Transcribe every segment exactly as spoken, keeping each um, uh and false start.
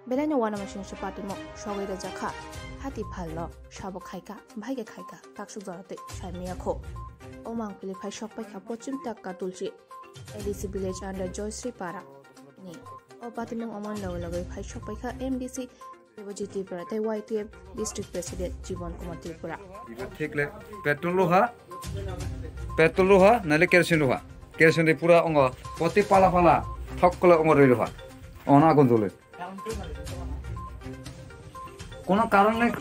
Belai no uanama singsa patimung sogwi rwjak kha. Hati phalno sabo khaika, bhaikhe khaika, taksuk jora tei sai maya kho. O mangpili phai sok paikha Pochim Takka Tulsi A D C village under Joyshri Para ni. O patimung oman logo logo phai sok paikha M D C Debojit Tripura tei Y T F District President Jibon Kumar Tripura. Ibo thik le petrol luha, petrol luha, naile kerosene luha. Kerosene de pura ongo, poti pala pala, thok kole ongo roi luha. Ono agun jole. Kono karon nei.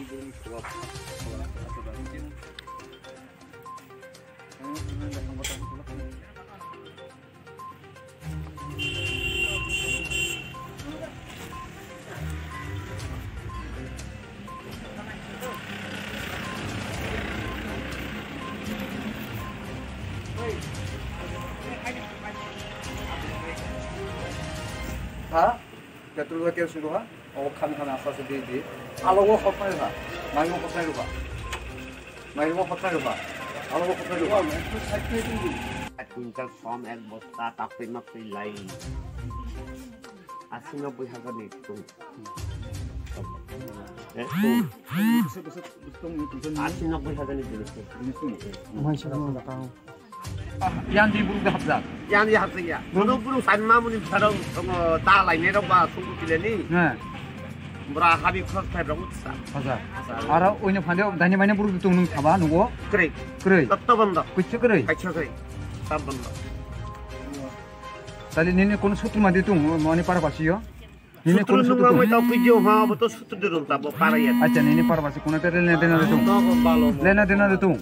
Ha? Petrol ba kerosene ba? O kham kham asa se di di. Alo o hotnai ba? Mai o hotnai ba? Mai o hotnai ba? Alo o hotnai ba? Ek quintal som ek bosta tapri mapri lai. Asi nobboi hajar ni tung. Eh, tung. Asi nobboi hajar ni jinis tung. Maisa no tao. Yang di burung dah hapjak. Yang di hapjak ya. Burung burung san ma muni sarong, eh, ta lai ne rok ba sungku pileni. Nah. Bra habi khos thai rok utsa. Hajar. Aro oino phande dani maine burung tung nung thaba nugo. Kre. Kre. Tatta banda. Kuchu kre. Kaisa kre. Tab banda. Tali nini kono sutru ma ditung mani para basiyo. Nini kono sutru nungma mai tau video ha bo to sutru de rum ta bo para ya. Acha nini para basi kono te lena dena ditung. No balo. Lena dena ditung.